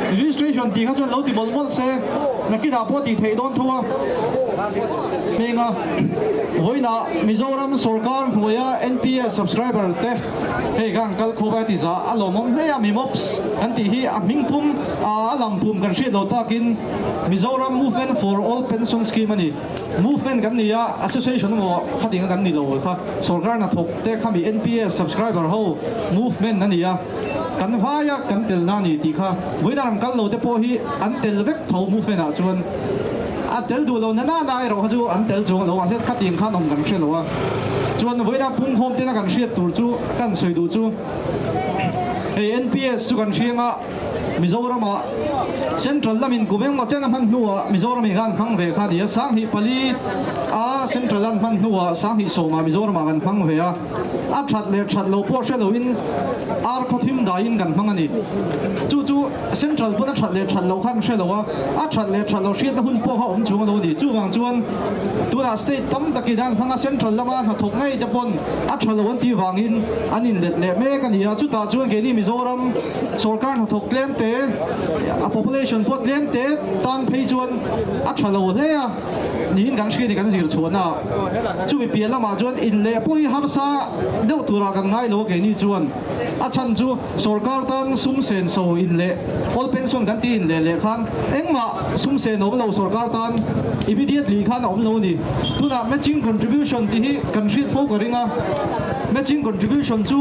Registration tih kha chuan lo ti mawlh mawlh se, nakinah pawh tih theih dawn tho a. Heng a, vawiinah Mizoram sawrkar hnuaia NPS subscriber te hei kha an kal khawp a ti za a lawmawm hle a, MIMOPS kan tih hi a hming pum a lang pum kan hriat lo takin Mizoram Movement for All Pension Scheme a ni. Movement kan ni a, association emaw khatinga kan ni lo kha sawrkar hnathawk te khami NPS subscriber ho movement a ni a. Kan vaia kan telna a ni tih kha vawiin a rawn kal lo te pawh hi an tel vek tho movement ah chuan a tel duh lo na na na erawh kha chu an tel chuang lo mahse khatiang khan awm kan hre lo a chuan vawiin a pungkhawm tena kan hriat tur chu kan sawi duh chu hei NPS chu kan hriang a Mizoram ah Central lamin kum engmaw chen a hman hnuah Mizoram in khan hmang ve kha a ni a 2004 a Central an hman hnuah 2010 ah Mizoram ah kan hmang ve a. A that leh that lo pawh hre loin ar khawthim daiin kan hmang a ni. Chu chu Central pawn a that leh that loh khan hre lo a, a that leh that lo hriatna hun pawh kha awm chung a lo ni. Chuvang chuan tunah state tam takin an hmang a, Central lama hnathawk ngei te pawn a tha lo an tih vangin an inlet leh mek a ni a. Chutah chuan keini Mizoram sawrkar hnathawk tlem te, a population pawh tlem te tan phei chuan a tha lo hle a. Niin kan hriat i kan zir chhuahna ah chumi piah lamah chuan in leh pawh hi harsa deuh turah kan ngai lo a keini chuan a chhan chu sawrkar tan sum sen so in leh old pension kan tih in leh leh khan engmah sum sen awm lo sawrkar tan immediately khan a awm lo a ni. Tunah matching contribution tih hi kan hriat fo ka ring a, matching contribution chu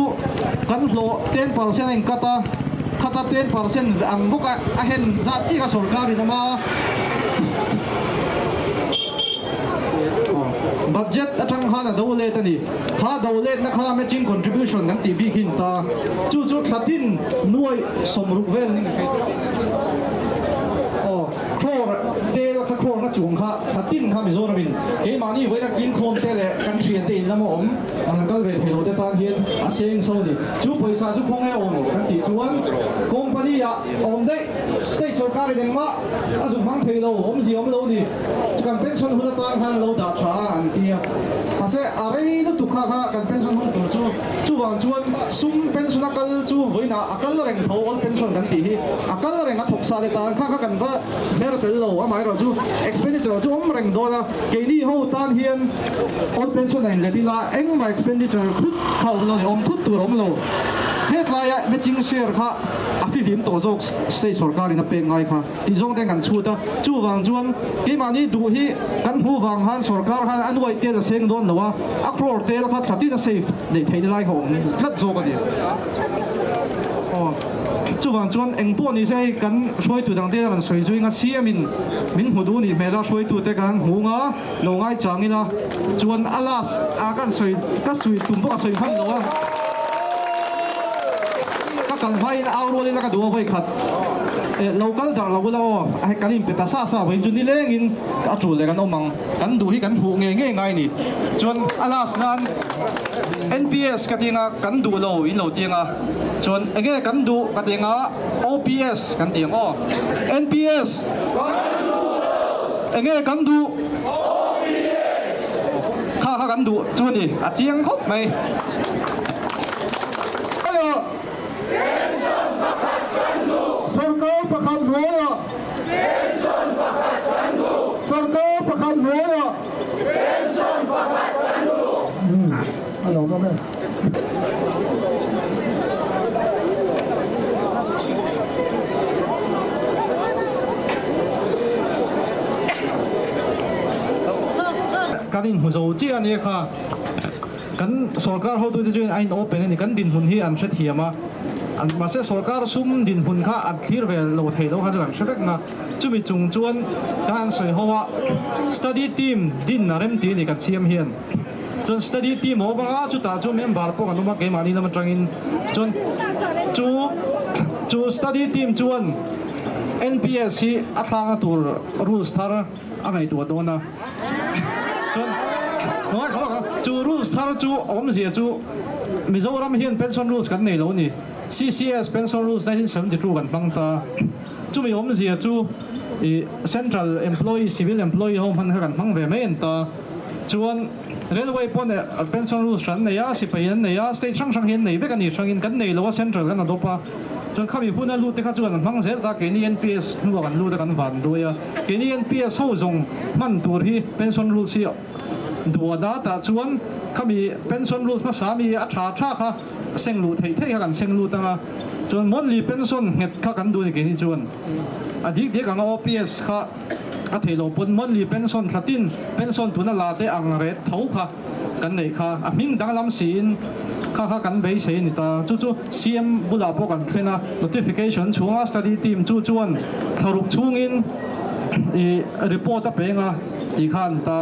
kan hlawh 10% a in cut a, khata 10% ang bawk a a hen zat chiah kha sawrkar in awm a. Budget atang khan a do let a ni. Kha do letna kha matching contribution kan tih bik hin ta. Chu chu thlatin nuai sawmruk vel ni hre. Aw, crore tel kha crore na chuang kha thlatin kha Mizoramin keimahni vawiin a clean khawm te leh kan thian te in lama awm an kal ve thei lo te tan hian a seng so ni. Chu pawisa chu khawnge awm kan tih chuan company ah awm daih state sorkarin engmah A zuk hmang thei lo, awmzia awm lo ni. Chu kan pension hun atan khan lo dah tha a an ti a. Mahse a rei lutuk kha kha kan pension hun tur chu chuvang chuan sum pension a kal chu vawiinah a kal reng tho old pension kan tih hi a kal reng a thawk sa leh tan kha kha kan va hmer tel lo amaherawh chu expenditure chu awm reng dawn a keini ho tan hian old pension a inlet ila engmah expenditure thut kha awm lo ni awm thut tur a awm lo. Hetlaia matching share kha a fihlim tawh zawk state sorkar in a pek ngai kha tih zawng te kan chhut a, chuvang chuan keimahni duh hi kan hmuh vang khan sorkar khan a nuaih tel a seng dawn lo a, a crore tel kha thlatin a safe neih theihna lai kha awm tlat zawk a ni. Aw chuvang chuan eng pawh ni se hei kan hruaitu dang te rawn sawi zui nga CM in min hmu duh nih hmel a hruaitu te kan hmu nga lo ngaichang ila chuan a last a kan sawi ka sawi tum pawh a sawi hman lo a. Ka kal hmain au rualin a ka duh a vawi khat eh lo kal darh lo ula aw a hei kan inpe ta sa sa vawiin chu nilengin a tul leh kan awm ang kan duh hi kan hmuh ngei ngei ngai ni chuan a last nan NPS ka ti anga kan duh lo in lo ti anga chuan enge kan duh ka ti anga OPS kan ti ang aw NPS enge kan duh kha kha kan duh chu a ni a chiang khawp mai. Sorkar pakhat hnuaiah Sorkar pakhat hnuaiah A lo awm e. Kan inhmu zo chiah a nia kha. Kan sorkar hotute chuan a in open a ni, kan dinhmun hi an hrethiam a, mahse sorkar sum dinhmun kha an thlir ve lo thei lo kha chu kan hre vek na, chumi chung chuan ka han sawi ho a, study team din a rem tih a ni kan siam hian, chuan study team a awm anga chutah chuan member pawh kan awm a keimahni lam atangin chuan chu chu study team chuan NPS hi a thlakna tur rules thar a ngaihtuah dawn a. Chuan chu rules thar chu awmzia chu Mizoram hian pension rules kan nei lo a ni. CCS pension rules 1972 kan hmang ta. Chumi awmzia chu ih central employee, civil employee ho hman kha kan hmang ve mai an ta. Chuan. Railway pawn pension rules hran nei a, sipai an nei a, state hrang hrang hi an nei vek a ni hrangin kan nei lo a, central kan adopt a. Chuan khami huna lut te kha chuan an hmang zel ta, keini NPS hnuah kan lut a kan van duai a. Keini NPS ho zawng hman tur hi pension rules hi duh a da tah chuan khami pension rules hmasa mi a tha tha kha seng luh theih theih kha kan seng lut ang a. Chuan monthly pension nghet kha kan duh a ni keini chuan a dik diak ang a OPS kha. A theih loh pawn monthly pension thlatin pension tuna la te ang ret tho kha kan neih kha a hming danglam siin kha kha kan beisei a ni ta. Chu chu CM bulah pawh kan thlen a, notification chhunga study team chu chuan thlaruk chhungin ih report a peng a tih kha a ni ta.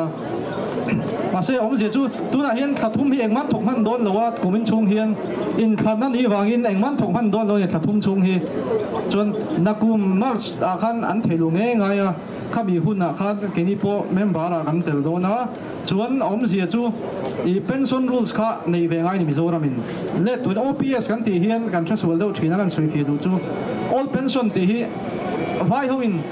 Mahse awmzia chu tunah hian thla thum hi engmah thawk hman dawn lo a, kumin chhung hian inthlan a nih vangin engmah thawk hman dawn lo a ni thla thum chhung hi. Chuan nakum March ah khan an theih luh ngei ngai a, khami hunah khan keini pawh member ah kan tel dawn a, chuan awmzia chu ih pension rules kha neih ve ngai a ni Mizoram in. Let tun OPS kan tih hian kan hre sual deuh thin a kan sawi fiah duh chu old pension tih hi vai ho in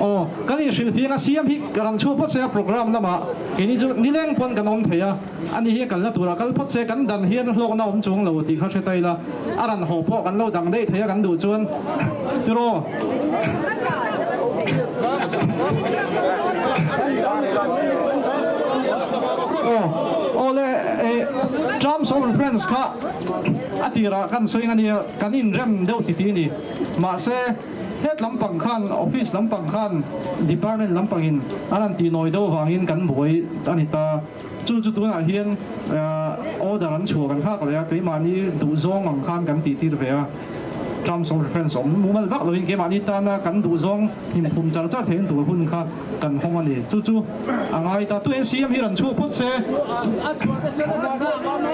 Aw, kan inhrilh fiang a, siam hi ka ran chhuak phawt se a program lamah keini chu nileng pawn kan awm thei a, ani hi a kalna turah kal phawt se kan dan hian hlawkna awm chuang lo tih kha hre ta ila, a ran haw pawh kan lo dang daih thei a kan duh chuan tiraw. Aw, aw le, terms of reference kha a tirah kan sawi ang ania. Kan inrem deuh ti ti a ni. Mahse, het lampang khan, office lampang khan, department lampangin an han tihnawi deuh avangin kan buai a ni ta. Chu chu tunah hian order an chhuah kan nghak leh a, keimahni duhzawng ang khan kan tihtir ve a. Terms of reference awm mumal vak loin keimahni tana kan duhzawng himphum char char theihin tur hun kha kan hawng a ni. Chu chu a ngai ta. Tu NCM hi rawn chhuak phawt se. A chhuah te chuan a dang a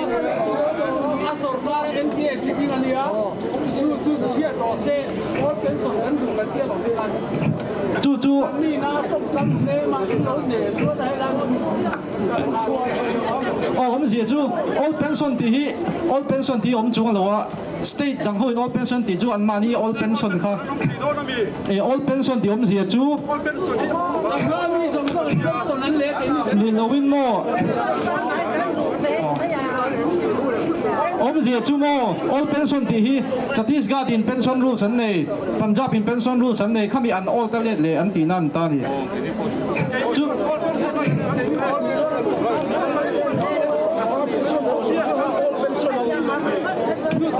a sorkar NPS hi ding a nia. Chu chu hriat rawh se. Old pension kan duh kan tia lo te khan. Chu chu. Kan mi na tawp kan nem a in lo ne chuan a helai kan chhuak. Aw awmzia chu old pension tih hi old pension tih awm chung a lo a. State dang ho in old pension tih chu anmahni old pension kha e old pension tih awmzia chu ni lo in maw awmzia chu maw old pension tih hi Chhattisgarh in pension rules an nei Punjab in pension rules an nei khami an old a let leh an tihna an ta ni chu.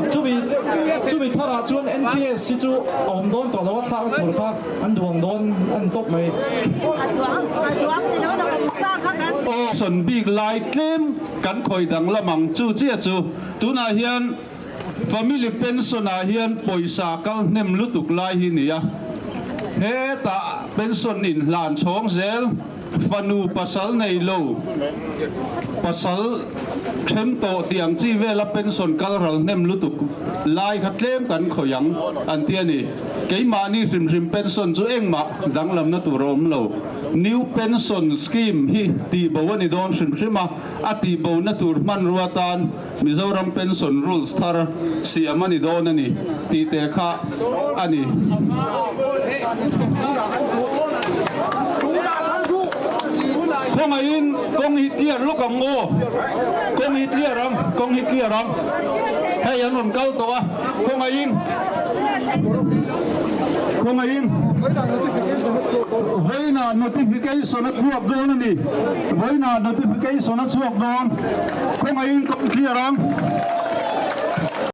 Chumi chumi tharah chuan NPS hi chu a awm dawn tawh lo a, thlakna tur kha an duang dawn a ni tawp mai. Sawn bik lai tlem kan khawih danglam ang chu chiah chu tunah hian family pension ah hian pawisa kal hnem lutuk lai hi nia hetah pension inhlan chhawng zel. Fanu pasal nei lo, pasal then tawh tih ang chi vela pension kal ral hnem lutuk lai kha tlem kan khawih ang an ti a ni. Keimahni hrim hrim pension chu engmah danglamna tur a awm lo. New Pension Scheme hi tihbo a ni dawn hrim hrim a, a tihbona tur hmanrua tan Mizoram Pension Rules thar siam a ni dawn a ni tih te kha a ni. Khawngaihin kawng hi clear lawk ang aw, kawng hi clear ang, kawng hi clear ang. Hei an rawn kal tawh a, khawngaihin, khawngaihin. Vawiinah notification a chhuak dawn a ni, vawiinah notification a chhuak dawn. Khawngaihin ka clear ang.